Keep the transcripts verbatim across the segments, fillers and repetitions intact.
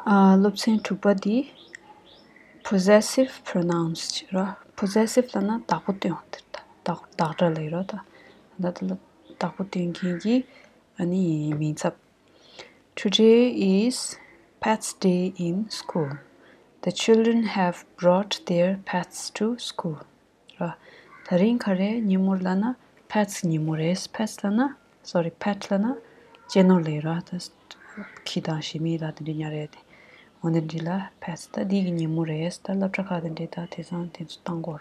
ཨ། སློབ་ཚན་དྲུག་པ་འདི་possessive pronouns ཅེས་ར། possessive ལབ་ན་བདག་པོ་སྟོན་པ་དེ་རེད་ད། བདག་བདག་སྒྲ་ལབ་ཡོད་ར་ད། ད་ལྟ་ལ་བདག་པོ་སྟོན་མཁན་གྱི་ཨ་ནི་མིང་ཚབ། Today is pets day in school. The children have brought their pets to school. ར། དེ་རིང་ག་རེ་ཉིན་མོ་ལབ་ན་pets ཉིན་མོ་རེད། pets ལབ་ན། sorry, pet ལབ་ན་གཅེས་ནོར་ལབ་ར། ད་ཁྱི་དང་ཞི་མི་དང་དེ་འདྲ་ཉར་ཡས་དེ། འོ་དེ་འདྲ་ལ་pets ད་འདི་གི་ཉིན་མོ་རེད། ད་སློབ་གྲྭ་ཁག་དེ་འདྲ་ད་དེང་སང་དེ་ཚོ་བཏང་གོ་ར།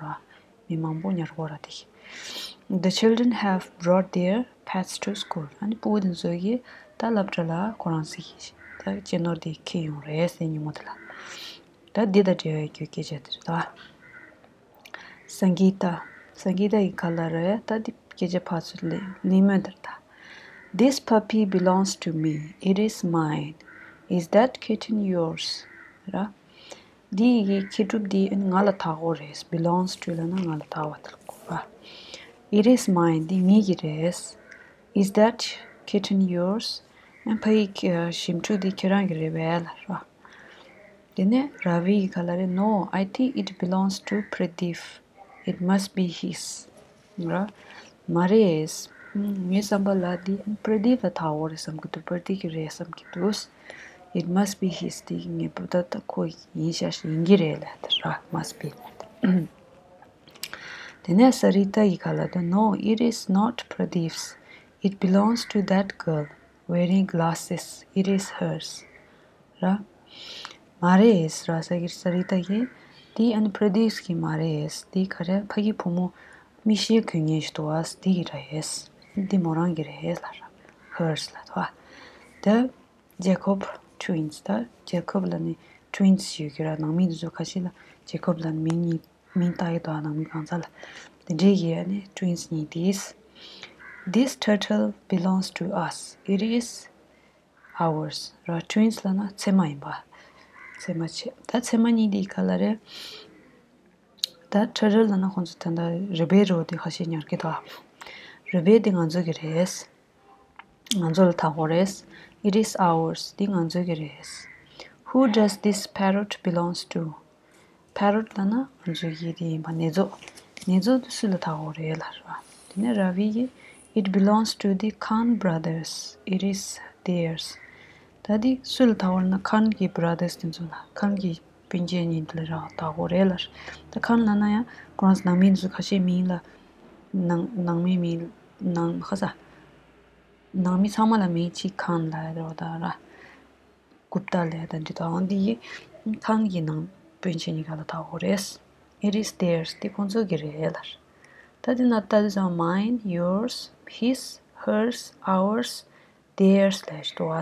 མི་མང་པོ་ཉར་གོ་ར་དེ། The children have brought their pets to school. ཨ་ནི་སྤུ་གུ་དེ་ཚོ་གིས་ད་སློབ་གྲྭ་ལ་ཁོ་རང་ཚོ་གི་ད་གཅེས་ནོར་དེ་འཁྱེར་ཡོང་རེད་ཟེར། ཉིན་མོ་དེ་ལ། ད་འདི་དང་འབྲེལ་བའི་སྐད་ཆ་དེ་རེད་ད། སངྒིཏ། སངྒིཏ་ཡི་ག་ལ་རེད། ད་འདི་སྐད་ཆ་ཕར་ཚུར་ལེན་ལེན་མོད་དེར་ད། This puppy belongs to me. It is mine. Is that kitten yours? ར། འདི་ཡི་མཁས་གྲུབ་འདི་ང་ལ་བདག་གོ་རེད། belongs to ལབ་ན་ང་ལ་བདག་པ་དེ་ལ་གོ་ར། It is mine. འདི་ངེད་ཀྱི་རེད། Is that kitten yours? ཨ། ཕ་ཡི་ཞིམ་ཕྲུག་འདི་ཁྱེད་རང་གི་རེད་པས་ལབ་ར། དེ་ནས་ར་བི་ཡི་ག་ལ་རེད། No, I think it belongs to Pradeep. It must be his. ར། མ་རེད། ངའི་བསམ་པ་ལ་འདི་Pradeep ལ་བདག་པོ་རེད་བསམ་གྱི་འདུག Pradeep གི་རེད་བསམ་གྱི་འདུག It must be his. འདི་ངེས་པར་དུ་ཁོ་ཡིན་ཤག་ཡིན་གྱི་རེད་ལབ་དེ་ར། must be ལབ་དེ། དེ་ནས་Sarita ཡི་ག་ལ་འདུག No, it is not Pradeep's. It belongs to that girl wearing glasses. It is hers. ར། མ་རེད་ར། ས་གི་Sarita གིས་འདི་ཨ་ནི་Pradeep's གི་མ་རེད། འདི་ག་རེ་ཕ་གི་བུ་མོ་མིག་ཤེལ་གྱོན་མཁན་ཞིག་འདུག་ཨ། འདི་གི་རེད། འདི་མོ་རང་གི་རེད་ལབ་ར། hers ལབ་འདུག་ཨ། ད་Jacob twins ད་Jacob ལབ་ནི་twins ཡོད་ཀྱི་ར། ནང་མི་འདི་ཚོ་ཁ་ཤས་ལ་Jacob ལབ་ནི་མིང་གཉིས་མིང་བཏགས་ཡོད་དོ། ནང་མི་གང་ཚ་ལ་དེ་འདྲའི་གི་ཨ་ནི་twins གཉིས། This, this turtle belongs to us. It is ours ར། twins ལབ་ན་ཚད་མ་ཡིན་པ། ཚད་མ་བྱས། ད་ཚད་མ་གཉིས་འདི་ག་ལ་རེད། ད་turtle ལབ་ན་ཁོང་ཚོ་ད་ལྟ་རི་བལ་རོ་འདི་ཁ་ཤས་ཉར་གི་འདུག་རི་བལ་འདི་ང་ཚོ་གི་རེད། ང་ཚོ་ལ་བདག་པོ་རེད། It is ours. འདི་ང་ཚོ་གི་རེད། Who does this parrot belongs to? Parrot ལབ་ན་ང་ཚོ་གི་དེ་ཡིན་པ། ནེ་ཙོ། ནེ་ཙོ་དེ་སུ་ལ་བདག་པོ་རེད་ལབ་ར། དེ་ནས་ར་བི་གིས It belongs to the Khan brothers. It is theirs. ད་དེ་སུ་ལ་བདག་པོ་རེད་ན་Khan གི་brothers དེ་ཚོ་ལ། Khan གི་སྤུན་མཆེད་གཉིས་དེ་ལ་ར་བདག་པོ་རེད་ལབ་ར། ད་Khan ལབ་ན་ཡང་ཁོ་རང་ཚོ་ནང་མི་དེ་ཚོ་ཁ་ཤས་མིང་ལ་ནང་ནང་མི་མིང་ནང་ཁ་ས་ནང་མི་ཚང་མ་ལ་མིང་གཅིག་Khan ལབ་ཡ་རེད་བ་ད་ར། Gupta ལབ་ཡ་དང་འདི་དང་འདི་Khan གི་ནང་སྤུན་མཆེད་གཉིས་ཀ་ལ་བདག་པོ་རེད། It is theirs. འདི་ཁོང་ཚོ་གི་རེད་ལབ་ར། ད་འདི་ན་ལྟ་དུས་ཙམ་mine, yours, his, hers, ours, theirs ལབ་ཡ་ཞིག་འདུག་ཨ།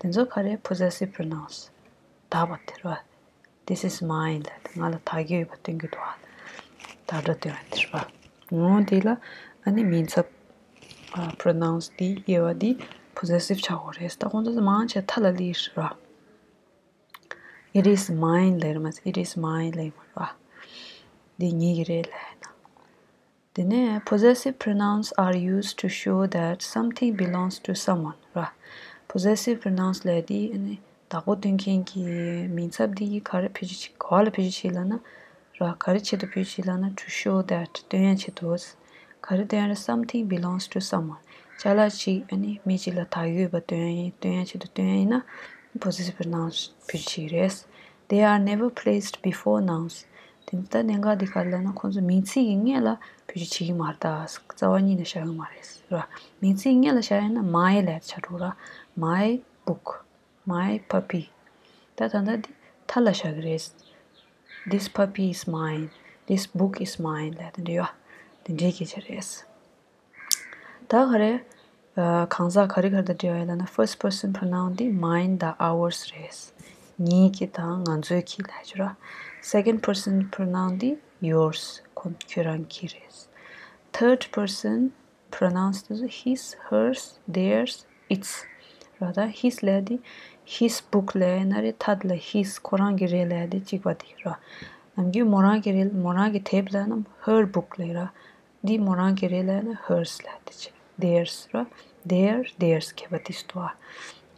དེ་ཚོ་ག་རེ་possessive pronouns བདག་པ་དེ་རེད་བ། This is mine ལབ་དེ་ང་ལ་བདག་གི་ཡོད་པ་སྟོན་གྱི་འདུག་ཨ། བདག་སྒྲ་སྟོན་པ་དེ་རེད་བ། འོ་དེ་ལ་ཨ་ནི་མིང་ཚབ་ཨ་pronouns འདི་དབྱེ་བ་འདི་possessive ཆགས་ཡོད་རེད། ད་ཁོང་ཚོ་མང་ཆེ་མཐའ་ལ་སླེབས་ར། It is mine ལབ་ར་མ་ཟད་it is mine ལབ་ཡོད་ར། འདི་ངེད་ཀྱི་རེད་ལབ་ཡ་ན། དེ་ནས་possessive pronouns are used to show that something belongs to someone ར། possessive pronouns ལབ་དེ་ཨ་ནི་བདག་པོ་སྟོན་མཁན་གྱི་མིང་ཚབ་འདི་ག་རེ་བེད་སྤྱོད་བྱེད། ག་པ་ལ་བེད་སྤྱོད་བྱེད་ལབ་ན་ར། ག་རེ་ཆེད་དུ་བེད་སྤྱོད་བྱེད་ལབ་ན་to show that སྟོན་ཡ་ཆེད་དུ། ག་རེ་སྟོན་ཡ་རེད། Something belongs to someone. ཅ་ལག་ཅིག་ཨ་ནི་མི་གཅིག་ལ་བདག་ཡོད་པ་སྟོན་ཡ་ཡིན། སྟོན་ཡ་ཆེད་དུ་སྟོན་ཡ་ཡིན་ན་possessive pronouns བེད་སྤྱོད་བྱེད་ཀྱི་རེད། They are never placed before nouns. དེ་ནི་ད་གནད་འགག་འདི་ག་རེ་ལབ་ན་ཁོང་ཚོ་མིང་ཚིག་གི་སྔོན་ལ་བེད་སྤྱོད་བྱེད་ཀྱི་མ་རེད་ད། རྩ་བ་ཉིད་ནས་བཞག་གི་མ་རེད་ར། མིང་ཚིག་སྔོན་ལ་བཞག་ཡིན་ན་my ལབ་ཡ་ཆགས་འགྲོ་ར། My book, my puppy. ད་ད་ལྟ་འདི་མཐའ་ལ་བཞག་གི་རེད། This puppy is mine. This book is mine ལབ་ཡ་དེ་འདྲ་ཡོད། དེ་འདྲའི་སྐད་ཆ་རེད། ད་ག་རེ། ཨ། གང་ཟག་ག་རེ་ག་རེ་དང་འབྲེལ་བ་ཡོད་ལབ་ན་first person pronoun འདི་mine དང་ours རེད། ངེད་ཀྱི་དང་ང་ཚོའི་གི་ལབ་ཡ་ཅིག་ར། second person pronoun འདི་yours ཁོ་ཁྱོད་རང་གི་རེད། third person pronouns འདི་ཚོ་his, hers, theirs, its ར། ད་his ལབ་ཡ་འདི་his book ལབ་ཡ་ན་རེད། ད་འདི་ལ་his ཁོ་རང་གི་རེད་ལབ་ཡ་འདི་གཅིག་པ་འདི་ར། ནམ་རྒྱུན་མོ་རང་གི་རེད། མོ་རང་གི་དེབ་ལབ་ན་her book ལབ་ར། འདི་མོ་རང་གི་རེད་ལབ་ན་hers ལབ་དེ་ཆེ། theirs ར། their, theirs ཁྱད་པར་དེ་སུ་དུ་ཨ།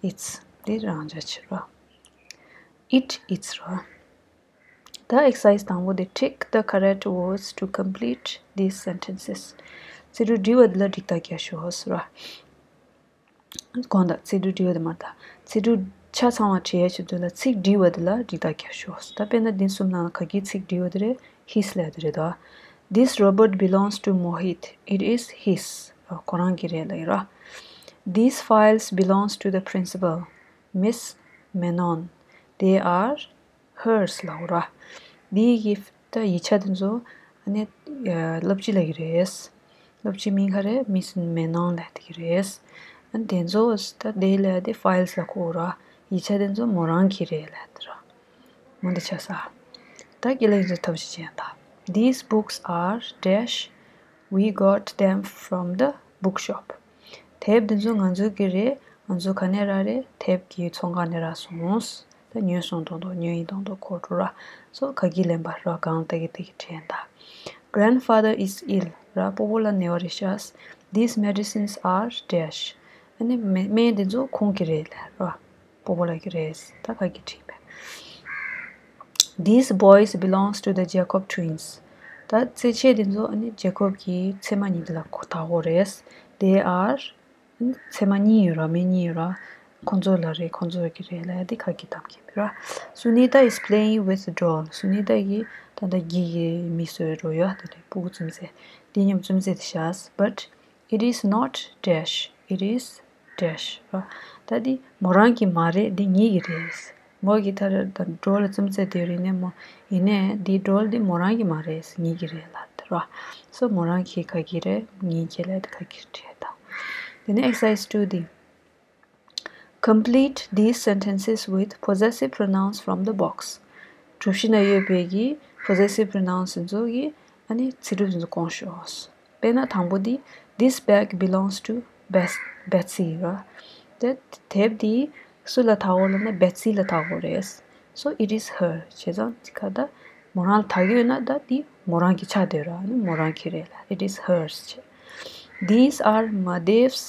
its འདི་རང་འཇགས་ཆེ་ར། It its ར། ད་exercise དང་པོ་དེ། Tick the correct words to complete these sentences. ཚིག་འབྲུ་འགྲིག་པ་འདི་ལ་འགྲིག་རྟགས་རྒྱག་ཤོག་ཟེར་བ། དགོངས་དག་ཚིག་འབྲུ་འགྲིག་པ་དེ་མ་རེད་ད། ཚིག་འབྲུ་ཆ་ཚང་བ་བྲིས་ཡ་ཆེད་དུ་ལ་ཚིག་འགྲིག་པ་དེ་ལ་འགྲིག་རྟགས་རྒྱག་ཤོག་ད་དཔེར་ན་འདི་གསུམ་ནང་ལ་ག་གི་ཚིག་འགྲིག་པ་དེ་རེད། His ལབ་དེ་རེད་ད། This robot belongs to Mohit. It is his. ཁོ་རང་གི་རེད་ལབ་ཡོད་ར། These files belongs to the principal, Miss Menon. They are hers ལབ་ར། འདི་གི་ད་ཡིག་ཆ་དེ་ཚོ་ཨ་ནི་སློབ་སྤྱི་ལབ་ཀྱི་རེད། སློབ་སྤྱི་མིང་ག་རེ། Miss Menon ལབ་དེ་གི་རེད། ཨ་ནི་དེ་ཚོ་ད་དེ་ལབ་དེ་files ལ་གོ་ར། ཡིག་ཆ་དེ་ཚོ་མོ་རང་གི་རེད་ལབ་དེ་ར། མོ་འདི་ཆ་ས། ད་དགེ་ལེགས་ཚོ་ཐབས་ཤེས་ཅན་ད། These books are dash, we got them from the bookshop. དེབ་འདི་ཚོ་ང་ཚོ་གི་རེད། ང་ཚོ་ག་ནས་རག་རེད། དེབ་ཀྱི་ཚོང་ཁང་ནས་རག་སོང་། ད་ཉོས་སོང་མདོག་མདོག་ཉོས་ཡིན་མདོག་མདོག་གོ་འགྲོ་ར། སོ་ག་གི་ལེན་པ་ར། གང་ལྟ་གི་ལྟ་གི་དྲན་ད། Grandfather is ill ར། སྤོ་བོ་ལ་ནད་པ་རེད་ཤག These medicines are dash. ཨ་ནི་སྨན་སྨན་འདི་ཚོ་ཁོང་གི་རེད་ལ་ར། སྤོ་བོ་ལགས་ཀྱི་རེད། ད་ག་གི་དྲིས་པས། These boys belongs to the Jacob twins. ད་ཚེ་ཆད་འདི་ཚོ་ཨ་ནི་ཇེ་ཀོབ་ཀྱི་ཚེ་མ་གཉིས་འདི་ལ་གོ་ད་གོ་རེད། They are ཚེ་མ་གཉིས་ཡོད་ར། སྨན་གཉིས་ཡོད་ར། ཁོང་ཚོ་ལ་རེད། ཁོང་ཚོ་གི་རེད་ལ་འདི་ག་གི་གཏམ་གྱི་ར། Sunita is playing with doll. སུ་ནི་ཏ་གི་ད་ལྟ་གི་གི་མི་སོ་རོ་ཡོད་དེ་རེད། སྤུ་གུ་ཙུམ་ཟེ་དེ་མཉམ་ཙུམ་ཟེ་དེ་ཤ། But it is not dash, it is dash. ད་འདི་མོ་རང་གི་མ་རེད། འདི་ངེད་ཀྱི་རེད། མོ་གི་ད་ད་doll ཙུམ་ཟེ་དེ་རེད་ནས་མོ། ཡིན་ནས་འདི་doll འདི་མོ་རང་གི་མ་རེད། ངེད་ཀྱི་རེད་ལབ་དེ་ར། སོ་མོ་རང་གི་ག་གི་རེད། ངེད་ཀྱི་ལབ་དེ་ག་གི་རེད་ད། དེ་ནས་exercise two འདི། Complete these sentences with possessive pronouns from the box. གྲུ་བཞི་ན་ཡོད་པའི་གི་possessive pronouns ཚོ་གི་ཨ་ནི་ཚིག་གྲུབ་ཚོ་སྐོང་ཤོག་དཔེར་ན་དང་པོ་འདི། This bag belongs to Beth- Betsy ར། དེ་དེབ་འདི་སུ་ལ་ཐག་གོ་ལབ་ན་Betsy ལ་ཐག་གོ་རེད། So it is her. བྱས་ཙང་ཁ་ད་མོ་རང་ལ་ཐག་ཡོད་ན་ད་འདི་མོ་རང་གི་ཆགས་བསྡད་ར། ཨ་ནི་མོ་རང་གི་རེད་ལ། It is hers བྱས། These are Madev's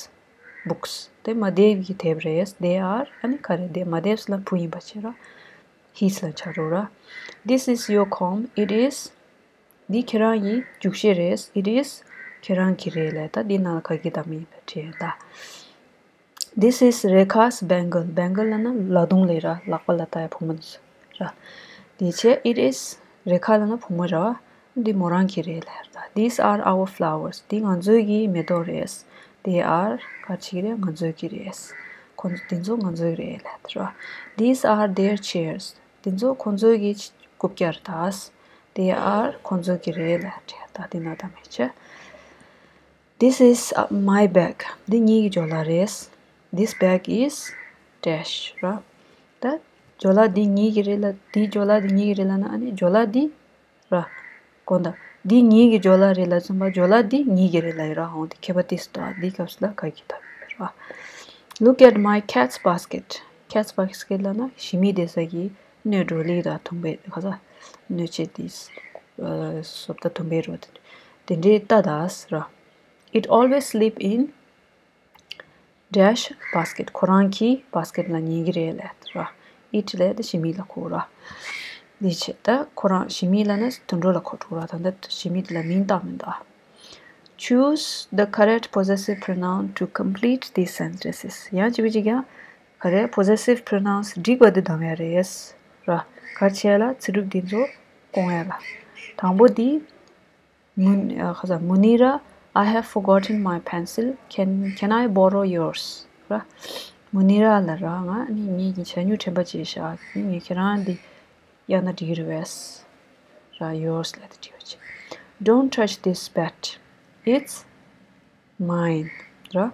books. དེ་Madev གི་དེབ་རེད། They are ཨ་ནི་ག་རེ་དེ་Madev's ལ་བུ་ཡིན་པ་བྱས་ར། His ལ་ཆགས་འགྲོ་ར། This is your comb. It is འདི་ཁྱེད་རང་གི་རྒྱུག་ཤེལ་རེད། It is ཁྱེད་རང་གི་རེད་ལ། ད་འདི་ནང་ལ་ག་གི་ད་མི་ཡིན་པ་བྲིས་ད། This is Rekha's bangle. Bangle ལབ་ན་ལག་རྡུང་ལབ་ར། ལག་པ་ལ་བཏགས་ཡ་བུ་མོ་འདི་ཚོ་ར། དེ་བྱས། It is Rekha ལབ་ན་བུ་མོ་ར། འདི་མོ་རང་གི་རེད་ལབ་ད། These are our flowers. འདི་ང་ཚོའི་གི་མེ་ཏོག་རེད། They are ག་ཅིག་རེད། ང་ཚོའི་གི་རེད། ཁོ་ཚོ་འདི་ཚོ་ང་ཚོའི་རེད་ལབ་ད་ར། These are their chairs. འདི་ཚོ་ཁོ་ཚོའི་གི་རྐུབ་བཀྱག་རེད་ད། They are ཁོ་ཚོའི་གི་རེད་ལབ་ད། འདི་ན་ད་མེད་ཆ། This is uh, my bag. འདི་ངའི་གི་ཇོ་ལ་རེད། This bag is dash ར། ད་ཇོ་ལ་འདི་ངའི་གི་རེད་ལ། འདི་ཇོ་ལ་འདི་ངའི་གི་རེད་ལ་ན། ཨ་ནི་ཇོ་ལ་འདི་ར། དགོངས་དག་འདི་ངའི་གི་ཇོ་ལ་རེད་ལ་ཙམ་པ། ཇོ་ལ་འདི་ངའི་གི་རེད་ལ་ཡོད་ར། འོང་དེ་ཁྱད་པར་ཏིས་ཏོ། འདི་སྐབས་སུ་ལ་ག་གི་ཐབས་ར། Look at my cat's basket. Cat's basket ལབ་ན་ཞི་མིའི་བསྡད་ས་གི་སྣོད་འགྲོ་ལི་དང་དུམ་བེ་ག་ས་སྣོད་ཆས་ཏིས་བཟོ་ལྟ་དུམ་བེ་རོ་དེ་འདྲའི་ལྟ་དང་ར། It always sleep in dash basket. ཁོ་རང་གི་basket ལ་ཉན་གི་རེད་ལབ་ར། It ལབ་དེ་ཞི་མི་ལ་གོ་ར། འདི་བྱས་ད་ཁོ་རང་ཞི་མི་ལབ་ན་དུད་འགྲོ་ལ་གོ་འགྲོ་ར། ད་ལྟ་ཞི་མི་དེ་ལ་མིང་བཏགས་མི་འདུག Choose the correct possessive pronoun to complete these sentences. ཡང་གཅིག་པ་གཅིག་ཀྱང་ག་རེ་possessive pronouns འགྲིག་པ་དེ་བདམས་ཡ་རེད་ར། ག་རེ་བྱས་ལ་ཚིག་གྲུབ་འདི་ཚོ་སྐོང་ཡ་ལ། དང་པོ་འདི། Mun- ཁ་ས། Munira, I have forgotten my pencil. Can, can I borrow yours? ར། མུ་ནི་ར་ལ་ར། ང་ནི་ངེད་ཀྱི་ཇ་སྙུང་དྲན་པ་བརྗེད་ཤག་ངས་ཁྱེད་རང་འདི་གཡར་ན་འགྲིག་གི་རེད་པས། ར། Yours ལབ་དེ་འབྲི་བ་བྱེད། Don't touch this bat. It's mine. ར།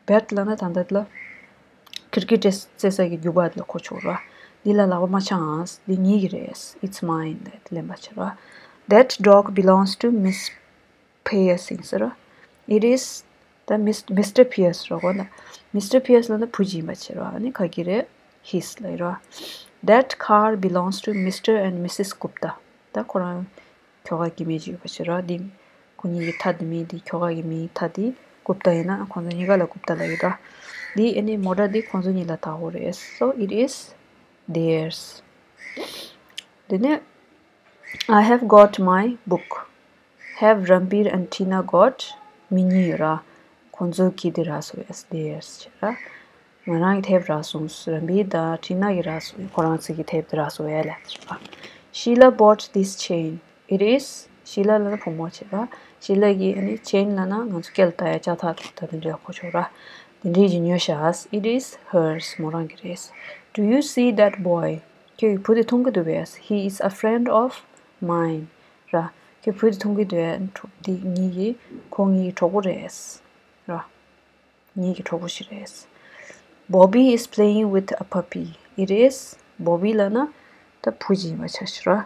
bat ལབ་ན་ད་ལྟ་ལ་ཁིར་ཁིར་རྩེ་ས་གི་རྒྱུག་པ་ལ་གོ་ཆོག་ར། འདི་ལ་ལག་པ་མ་འཆང་ཨང་། འདི་ངེད་ཀྱི་རེད། It's mine ལབ་དེ་ལེན་པ་བྱེད་ར། That dog belongs to Miss Pierce ཡིན་ཟེར་ར། It is the Mis- Mister Pierce ར་གོ་ན། Mister Pierce ལབ་ན་བུ་གཅིག་ཡིན་པ་བྱེད་ར། ཨ་ནི་ག་གི་རེད། His ལབ་ར། That car belongs to Mister and Missus Gupta. ད་ཁོ་རང་ཁྱོ་ག་གི་མི་གཅིག་ཡོད་པ་བྱེད་ར། འདི་ཁོ་གཉིས་ཀྱི་ཐ་འདི་མི་འདི་ཁྱོ་ག་གི་མི་ཐ་འདི་Gupta ཡིན་ན་ཁོང་ཚོ་གཉིས་ཀ་ལ་Gupta ལབ་ཡོད་ར། འདི་ཨ་ནི་མོ་ཊ་འདི་ཁོང་ཚོ་གཉིས་ལ་བཏགས་ཡོད་རེད། So it is theirs. དེ་ནས I have got my book. Have Ranbir and Tina got? མི་གཉིས་ཡོད་ར། ཁོང་ཚོ་གིས་དེ་རག་སོང་བས། theirs བྱས་ར། ང་རང་གི་དེབ་རག་སོང་། རན་བིར་དང་ཊི་ན་གིས་རག་སོང་། ཁོ་རང་ཚོ་གི་དེབ་དེ་རག་སོང་བས་ལབ་དེ་རེད་པ། Sheila bought this chain. It is. ཤི་ལ་ལབ་ན་བུ་མོ་བྱས་པ། ཤི་ལ་གི་ཨ་ནི་ཆེན་ལབ་ན་ང་ཚོ་སྐེ་ལ་བཏགས་ཡ་ལྕགས་ཐག་ད་དེ་འདྲའི་གོ་ཆོག་ར། དེ་འདྲའི་ཅིག་ཉོས་ཤག It is hers. མོ་རང་གི་རེད། Do you see that boy? ཁྱོད་ཀྱིས་བུ་དེ་མཐོང་གི་འདུག་པས། He is a friend of mine. ར། ཁྱོད་བུ་དེ་མཐོང་གི་འདུག་པས། དེ་ངེད་ཀྱི་ཁོ་ངེད་ཀྱི་གྲོགས་པོ་རེད། ར། ངེད་ཀྱི་གྲོགས་པོ་ཞིག་རེད། Bobby is playing with a puppy. It is. བོ་བི་ལབ་ན་ད་བུ་ཅིག་ཡིན་པ་ཆ་བཞག་ར།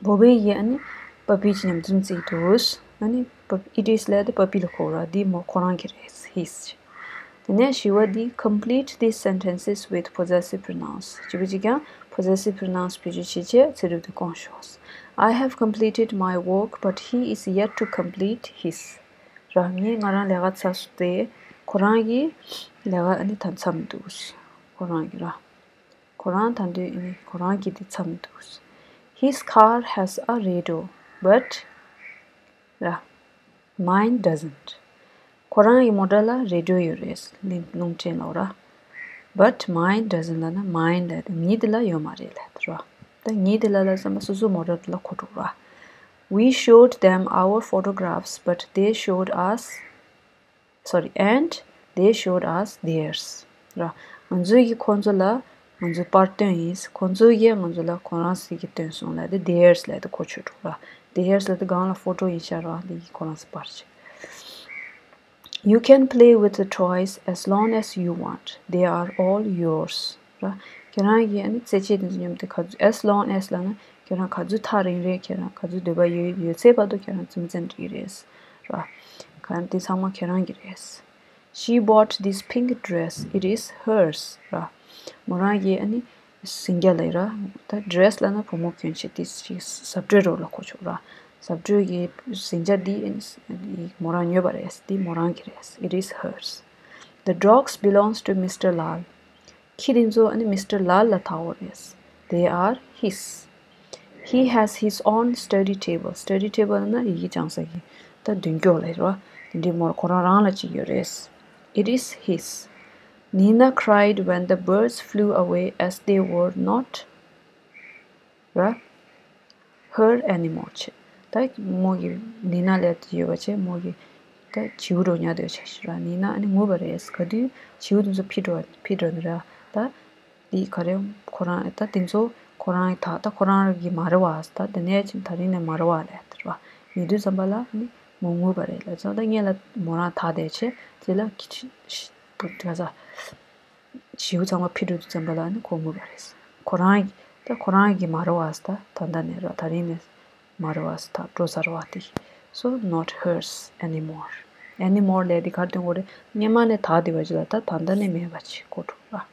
བོ་བི་ཡིས་ཨ་ནི་པ་པི་ཅིག་མཉམ་འཛོམས་བརྩིས་འདུག་ཨ་ནི་པ- it is ལབ་དེ་པ་པི་ལ་གོ་ར། འདི་མོ་ཁོ་རང་གི་རེད། His. དེ་ནས་བཞི་བ་འདི། Complete these sentences with possessive pronouns. བཞི་པ་གཅིག་ཀྱང་possessive pronouns བེད་སྤྱོད་བྱེད་ཆེད་ཚིག་གྲུབ་དེ་བསྐོང་ཤོག I have completed my work, but he is yet to complete his. ར། ངས་ང་རང་ལས་ཀ་ཚར་སོང་སྟེ། ཁོ་རང་གི་ལས་ཀ་ཨ་ནི་ད་མཚམས་འདུག་ཁོ་རང་གི་ར། ཁོ་རང་ད་དུང་ཨ་ནི་ཁོ་རང་གི་དེ་མཚམས་འདུག His car has a radio, but ར། Mine doesn't. ཁོ་རང་གི་མོ་ཊ་ལ་རེ་ཌི་ཡོ་ཡོད་རེད། གླིང་རླུང་འཕྲིན་ལོ་ར། But mine doesn't ལབ་ན་མའིན་ལབ་དེ་ངའི་དེ་ལ་ཡོད་མ་རེད་ལབ་དེ་ར། ད་ངའི་དེ་ལ་ལབ་ཙམ་པ་སོ་སོའི་མོ་ཊ་དེ་ལ་གོ་འགྲོ་ར། We showed them our photographs, but they showed us, sorry, and they showed us theirs. ར། ང་ཚོས་ཀྱིས་ཁོང་ཚོ་ལ་ང་ཚོའི་པར་སྟོན་ཡིན། ཁོང་ཚོས་ཀྱིས་ང་ཚོ་ལ་ཁོ་རང་ཚོས་ཀྱིས་སྟོན་སོང་ལབ་དེ། theirs ལབ་དེ་གོ་ཆོད་འགྲོ་ར། theirs ལབ་དེ་སྒང་ལ་ཕོ་ཊོ་ཡིན་ཤག་ར། འདི་ཡིན་ཁོ་རང་ཚོའི་པར་ཆས། You can play with the toys as long as you want. They are all yours. ར། ཁྱེད་རང་གིས་ཨ་ནི་རྩེད་ཆས་དེ་ཚོ་མཉམ་དུ་ག་ཚོད། as long as ལབ་ན་ཁྱེད་རང་ག་ཚོད་ཐག་རིང་རིང་ཁྱེད་རང་ག་ཚོད་འདོད་པ་ཡོད་ཡོད་ཚད་བར་དུ་ཁྱེད་རང་རྩེད་མོ་རྩེ་འགྲིག་རེད། ར། གང་དེ་ཚང་མ་ཁྱེད་རང་གི་རེད། She bought this pink dress. It is hers. ར། མོ་རང་གིས་ཨ་ནི་ཟིང་སྐྱ་ལ་ར། ད་ཌི་རེ་སི་ལབ་ན་བུ་མོ་གྱོན་ཆས་དེ་ཅིག་གཟབ་སྤྲོས་རོགས་ལ་གོ་ཆོག་ར། གཟབ་སྤྲོས་ཀྱི་ཟིང་ཆ་འདི་མོ་རང་ཉོས་པ་རེད། འདི་མོ་རང་གི་རེད། It is hers. The dogs belongs to Mister Lal. ཁྱི་དེ་ཚོ་ཨ་ནི་མི་སི་ཊར་ལཱལ་ལ་བདག་པོ་རེད། They are his. He has his own study table. Study table ལབ་ན་ཡི་གེ་སྦྱང་ས་གི་ད་མདུན་སྐྱོད་ལ་རེད་བ། དེ་འདྲའི་མོ་ཁོ་རང་རང་ལ་གཅིག་ཡོད་རེད། It is his. Nina cried when the birds flew away as they were not ར། her anymore བྱས། ད་མོ་གི་ནི་ན་ལབ་ཡོད་པ་བྱས། མོ་གི་ད་བྱིའུ་འདྲ་ཉར་འདོད་བྱས་ཤི་ར། ནི་ན་ཨ་ནི་ངུས་པ་རེད། ག་དུས་བྱིའུ་དེ་ཚོ་ཕྱིར་འགྲོ་ཕྱིར་འགྲོ་ནི་ར། ད་འདི་ག་རེ་ཁོ་རང་ད་དེ་ཚོ་ཁོ་རང་གི་ད་ད་ཁོ་རང་གི་མ་རེད་བ། ད་དེ་ནས་ཕྱིན་ད་རིང་ནས་མ་རེད་བ་ལབ་དེ་ར། ཉལ་དུས་ཙམ་པ་ལ་ཨ་ནི་མོ་ངུས་པ་རེད་ལབ་ཙང་ད་སྔན་ལ་མོ་རང་ད་བསྡད་བྱས་དེ་ལ་ཁྱི་ཁྱི་ཁྱི་ག་ས། བྱིའུ་ཚང་མ་ཕྱིར་འགྲོ་དུས་ཙམ་པ་ལ་ནི་ཁོ་ངུས་པ་རེད། ཁོ་རང་ད་ཁོ་རང་གི་མ་རེད་བ། ད་ད་ལྟ་ནས་ར་ད་རིང་ནས་མ་རེད་བ། ད་འགྲོ་ཚར་བ་དེ། So not hers anymore. Anymore ལབ་དེ་ག་རེ་སྟོན་གྱི་རེད། སྔན་མ་ནས་ད་བསྡད་པ་ཅིག་ལ་ད་ད་ལྟ་ནས་མེད་པ་ཅིག་གོ་འགྲོ་ར།